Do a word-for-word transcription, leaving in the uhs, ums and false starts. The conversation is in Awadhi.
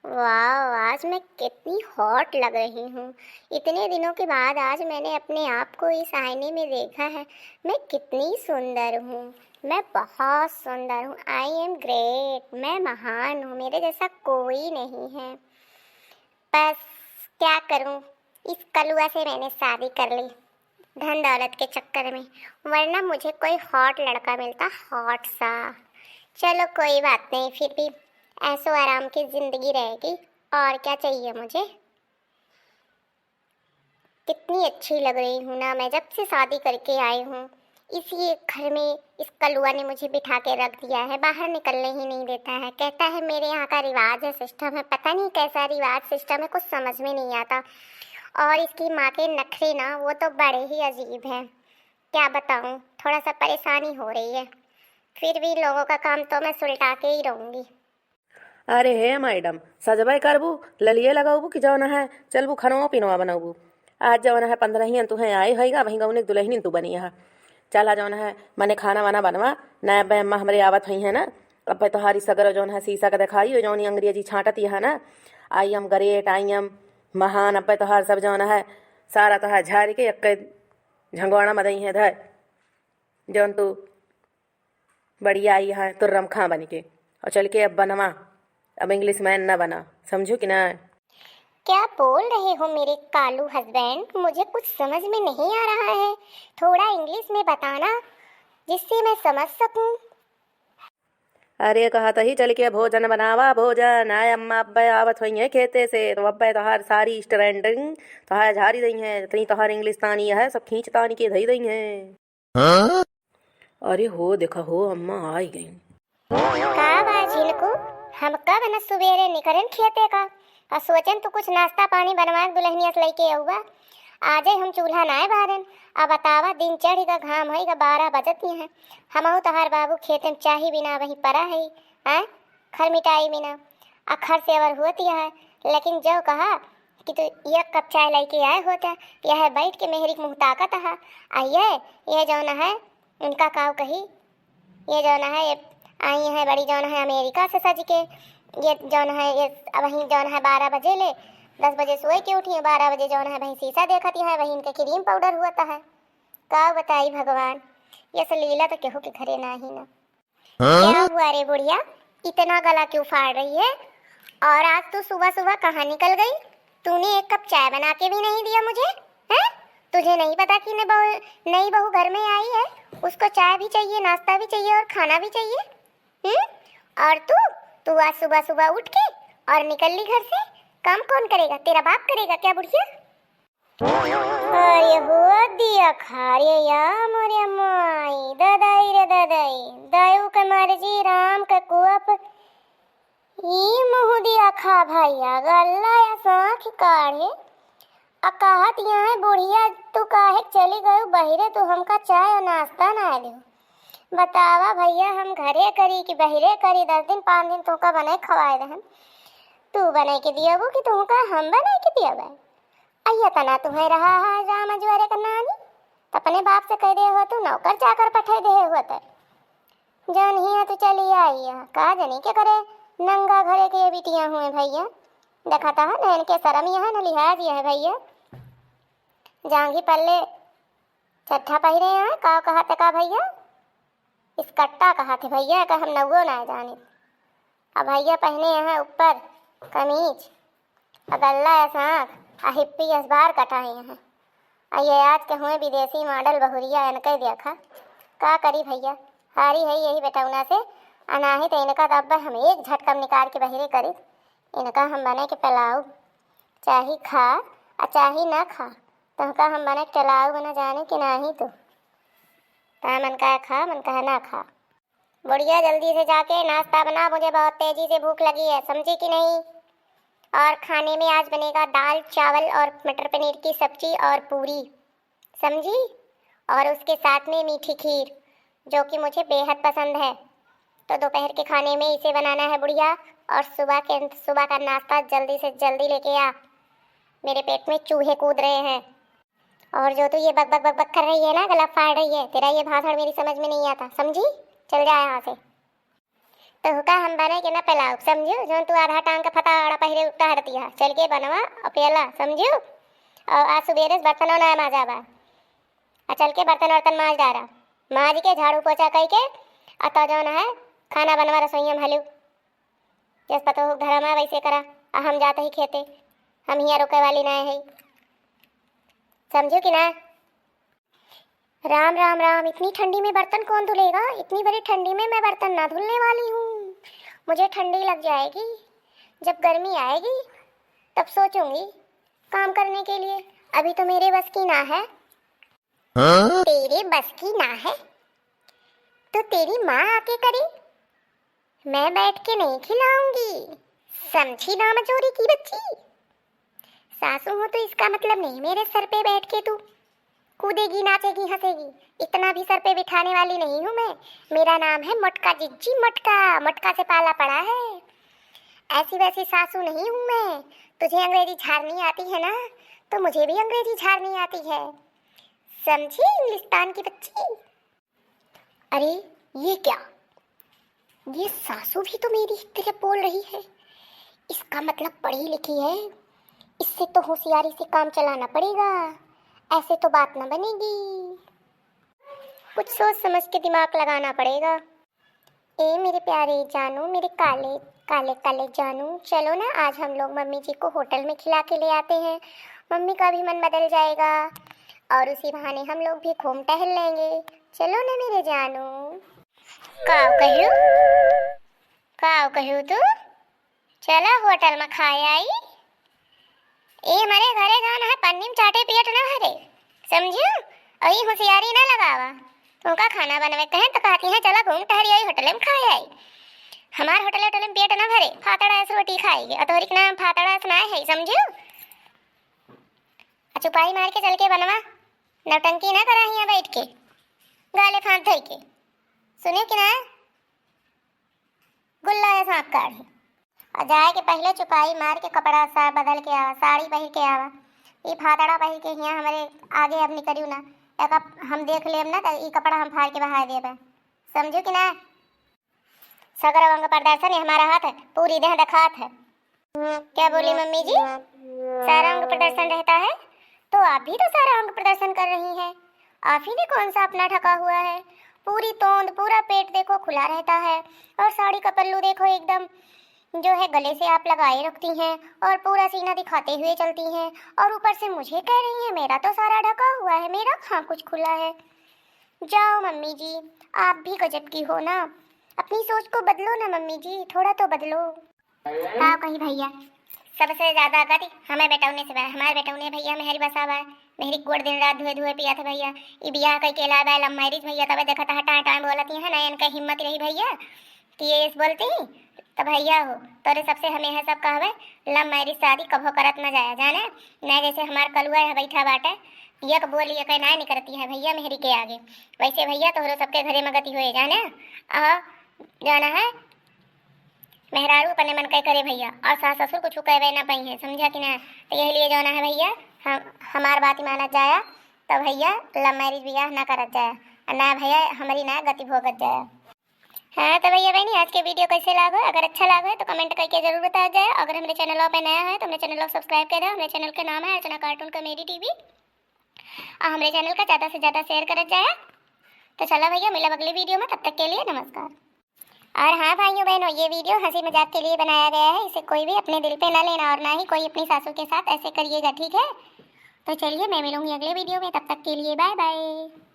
वाह, आज मैं कितनी हॉट लग रही हूँ। इतने दिनों के बाद आज मैंने अपने आप को इस आईने में देखा है। मैं कितनी सुंदर हूँ, मैं बहुत सुंदर हूँ। I am great, मैं महान हूँ, मेरे जैसा कोई नहीं है। बस क्या करूँ, इस कलुआ से मैंने शादी कर ली धन दौलत के चक्कर में, वरना मुझे कोई हॉट लड़का मिलता, हॉट सा। चलो कोई बात नहीं, फिर भी ऐशो आराम की ज़िंदगी रहेगी, और क्या चाहिए मुझे। कितनी अच्छी लग रही हूँ ना मैं, जब से शादी करके आई हूँ। इसी घर में इस कलुआ ने मुझे बिठा के रख दिया है, बाहर निकलने ही नहीं देता है। कहता है मेरे यहाँ का रिवाज है, सिस्टम है, पता नहीं कैसा रिवाज सिस्टम है, कुछ समझ में नहीं आता। और इसकी माँ के नखरे ना, वो तो बड़े ही अजीब हैं, क्या बताऊँ, थोड़ा सा परेशानी हो रही है। फिर भी लोगों का काम तो मैं सुलटा के ही रहूँगी। अरे हे मैडम, सजबै करबू, ललिये लगौबू कि जौन है चलबू खनवा पिनवा बनौबू? आज जौन है पन्द्रहियन तुहें आए होइगा, वहीं गौने दुलहिनिन तू बनी है। चला जौन है मने खाना वाना बनवा, ना अब्बे अम्मा हमरे आवत हुई है ना, अब्बे तोहारी सगरो जौन है शीशा के देखाई, जौन ई अंग्रेजी छांटत यह ना, I am great, I am महान, अब्बे तोहार सब जौन है सारा तोहार झारी के एक झंगोड़ा में दई है धर, जौन तू बढ़िया आई है तुर्रम खां बन के, और चल के अब बनवा, अब इंग्लिश मैन ना बना, समझू कि ना? क्या बोल रहे हो मेरे कालू हस्बैंड? मुझे कुछ समझ में नहीं आ रहा है, थोड़ा इंग्लिश में बताना जिससे मैं समझ सकूं। अरे कहत ही चल के भोजन बनावा, भोजन। आए अम्मा अब्बे आवत हुई है खेते से, तो अब्बे तोहार सारी स्टैंडिंग तोहार झारी दई है, इतनी तोहार इंग्लिश तानी है, सब खींच तानी के धई दई है। हाँ? अरे हो, देखा हो, अम्मा आई गई। का बा झिनकू, हम कब न सुबेरे निकरेन खेते का, और सोचेन तू कुछ नाश्ता पानी बनवा के दुलहिनिया से लइके अउबा। आजे हम चूल्हा नाय बारेन। अब बतावा, दिन चढ़ी गा, घाम होई गा, बारह बजत ही हैं। हमहू तोहार बाबू खेते में चाही बिना वहीं परा है, आय, खर मिटाई बिना। आ खर से अवर होत यह है, लेकिन जो कहा कि तू एक कप चाय लइके आए होता, यह बैठ के मेहरी के मुँह ताकत हा। आ ये, ये जौन है, उनका काव कही, ये जौन है, ये आई है बड़ी जौन है अमेरिका से सज के, ये जौन है, ये अबहीं जौन है बारह बजे ले, दस बजे सोए के उठी, बारह बजे जौन है वहीं शीशा देखत है, वहीं इनके क्रीम पाउडर होत है। काव बताई भगवान, ये लीला तो केहू के घरे नाही ना। हाँ? क्या हुआ रे बुढ़िया, इतना गला क्यों फाड़ रही है? और आज तू सुबह सुबह कहाँ निकल गई? तूने एक कप चाय बना के भी नहीं दिया मुझे, हैं? तुझे नहीं पता कि न बहू, नई बहू घर में आई है, उसको चाय भी चाहिए, नाश्ता भी चाहिए और खाना भी चाहिए, हम्म? और तू, तू आज सुबह सुबह उठ के और निकल ली घर से। काम कौन करेगा, तेरा बाप करेगा क्या बुढ़िया? अरे हो दिया खा रे या मोरे माई, ददाई रे ददाई, दयू के मर्जी राम के कोप। ई मुँह दिया खा भैया, गल्ला या साँख काढ़े। आ कहत यहाँ बुढ़िया, तू काहे चली गयू बहिरे, तू हमका चाय और नाश्ता ना दे। बतावा भैया, हम घरे करी कि बहिरे करी, दस दिन पाँच दिन तोका बने खवाए रहन, तू बने के दियबू कि तुमका हम बने के दियबे? अइया तना तुहे रहा है राम अजुआरे का नानी, त अपने बाप से कह दे हो तू नौकर चाकर पठाई दे हो त। जौन हिया तू चली आई है, का जनी के करे नंगा घरे के ये बिटिया हुए भैया। देखा ता है न इनके शरम यह है न लिहाज यह है भैया। जांघी पल्ले चट्ठा पहिरे हैं, का कहा थे का भैया? इसकट्टा कहा थे भैया, का हम नौगो ना जानी। अब भैया पहने हैं ऊपर कमीज, अगल्ला ऐसा आँख, आ हिप्पी अस बार कटाए हैं। आ ये आज के हुए विदेशी मॉडल बहुरिया इनके देखा। का करी भैया, हारी है यही बेटौना से, आ नाही तो इनका तो अब हम एक झटकम निकाल के बहिरे करी। इनका हम बने के पिलाऊ, चाही खा, आ चाही ना खा, तुमका हम बने के पिलाऊ बना जाने कि नाही तू। ता मन का खा, मन का ना खा। बुढ़िया, जल्दी से जाके नाश्ता बना, मुझे बहुत तेजी से भूख लगी है, समझी कि नहीं? और खाने में आज बनेगा दाल चावल और मटर पनीर की सब्जी और पूरी, समझी? और उसके साथ में मीठी खीर, जो कि मुझे बेहद पसंद है। तो दोपहर के खाने में इसे बनाना है बुढ़िया, और सुबह के, सुबह का नाश्ता जल्दी से जल्दी लेके आ, मेरे पेट में चूहे कूद रहे हैं। और जो तू ये बक बक बक बक कर रही है ना, गला फाड़ रही है, तेरा ये भाषण मेरी समझ में नहीं आता, समझी? चल जा यहाँ से। तोहका हम बने के न पेलाउब, समझिउ? जौन तू आधा टांग के फताड़ा पहिरे उठा हरतिया, चल के बनवा अउ पेला, समझिउ? अउ आज सुबेरे से बर्तनो ना माजा बा, अउ चल के बर्तन वर्तन माज डारा, माज के झाड़ू पोछा कइ के, अउ तो जौन है खाना बनवा रसोइया में हलिउ। जस पतोह धरम है वैसे करा, अउ हम जात ही खेते, हम हियाँ रुके वाली ना है, समझिउ कि ना? राम राम राम, इतनी ठंडी में बर्तन कौन धुलेगा? इतनी बड़ी ठंडी में मैं बर्तन ना धुलने वाली हूँ, मुझे ठंडी लग जाएगी। जब गर्मी आएगी तब सोचूंगी काम करने के लिए, अभी तो मेरे बस की ना है। हाँ? तेरे बस की ना है तो तेरी माँ आके करे, मैं बैठ के नहीं खिलाऊंगी, समझी दामचोरी की बच्ची? सासू हूँ तो इसका मतलब नहीं मेरे सर पे बैठ के तू कूदेगी, नाचेगी, हंसेगी। इतना भी सर पे बिठाने वाली नहीं हूँ मैं। मेरा नाम है मोटका जिज्जी, मोटका, मोटका से पाला पड़ा है। ऐसी वैसी सासू नहीं हूँ मैं। तुझे अंग्रेजी झाड़नी आती है ना, तो मुझे भी अंग्रेजी झाड़नी आती है, समझी इंग्लिस्तान की बच्ची? अरे, ये क्या, ये सासू भी तो मेरी ही तरह बोल रही है। इसका मतलब पढ़ी लिखी है, इससे तो होशियारी से काम चलाना पड़ेगा, ऐसे तो बात ना बनेगी। कुछ सोच समझ के दिमाग लगाना पड़ेगा। ए मेरे प्यारे जानू, मेरे काले काले काले जानू, चलो ना, आज हम लोग मम्मी जी को होटल में खिला के ले आते हैं। मम्मी का भी मन बदल जाएगा और उसी बहाने हम लोग भी घूम टहल लेंगे। चलो ना मेरे जानू। काव कह्यू? काव कह्यू तू? चला होटल में खाए आई। ए हमरे घरे जान है, पन्नी में चाटे पेट ना भरे, समझियो? और ई होशियारी ना लगावा। तुमका खाना बनवे कहें तो कहती हैं, "चला घूम टहरी आई, होटले में खाए आई।" हमार होटले, होटले में पेट ना भरे, फातड़ा ऐस रोटी खाएगी। और तोहरी के नाम फातड़ा ऐस ना है, समझियो? आ चुपाई मार के चल के बनवा, नौटंकी ना करा हियाँ बैठ के, गाले फांद धर के। सुनियो कि ना? गुल्ला या सांप काढ़ी। और जाए के पहले चुपाई मार के कपड़ा सा बदल के आवा, साड़ी पहिर के आवा। ई फातड़ा पहिर के हियाँ हमरे आगे अब निकरियो ना, एक हम देख लेब ना, त ई कपड़ा हम फाड़ के बहाय देबे, समझो कि ना? सगरो अंग प्रदर्शन ये हमारा हाथ है, पूरी देह दिखात है। क्या बोली मम्मी जी? सारा अंग प्रदर्शन रहता है, तो आप भी तो सारा अंग प्रदर्शन कर रही हैं। आप ही ने कौन सा अपना ढका हुआ है? पूरी तोंद, पूरा पेट देखो खुला रहता है, और साड़ी का पल्लू देखो एकदम जो है गले से आप लगाए रखती हैं, और पूरा सीना दिखाते हुए चलती हैं, और ऊपर से मुझे कह रही हैं मेरा तो सारा ढका हुआ है, मेरा कहाँ कुछ खुला है। जाओ मम्मी जी, आप भी गजब की हो ना, अपनी सोच को बदलो ना मम्मी जी, थोड़ा तो बदलो। का कही भैया, सबसे ज्यादा गति हमें बेटौने से बा। हमार बेटौने भैया मेहरी बसा बा, मेहरी गोड़ दिन रात धोए धोए पिया था भैया। ई बियाह कई के लाए बा love marriage भैया, तबे देखा था टाँय टाँय बोलती है ना, इनका हिम्मत रही भैया कि ये इस बोलती तो भैया हो तोरे सबसे हमें है सब कहबे, love marriage शादी कभो करत न जाया जाने, न जैसे हमार कलुआ है बैठा बाटे, एक बोली एक ना निकरती है भैया मेहरी के आगे। वैसे भैया तोहरो सबके घरे में गति होए जाने, आ जाना है। मेहरारू अपने मन के करे भैया, और सास ससुर कुछ कहबे ना पाई है, समझा कि ना? तो यही लिए जाना है भैया, हम हमार बात ही माना जाया, तो भैया love marriage बियाह ना करत जाया, और ना भैया हमारी ना गति भोगत जाया। हाँ तो भैया बहनी, आज के video कैसे लागो? अगर अच्छा लागो है तो comment करके जरूर बताया जाए। अगर हमरे channel पे नया है तो हमरे channel को subscribe कर दो। हमरे channel का नाम है अर्चना Cartoon Comedy T V। और हमरे channel का ज्यादा से ज्यादा share करत जाए। तो चला भैया, मिलब अगले video में, तब तक के लिए नमस्कार। और हाँ भाइयों बहनों, ये video हंसी मजाक के लिए बनाया गया है, इसे कोई भी अपने दिल पे ना लेना और ना ही कोई अपनी सासू के साथ ऐसे करिएगा, ठीक है? तो चलिए, मैं मिलूंगी अगले video में, तब तक के लिए bye bye।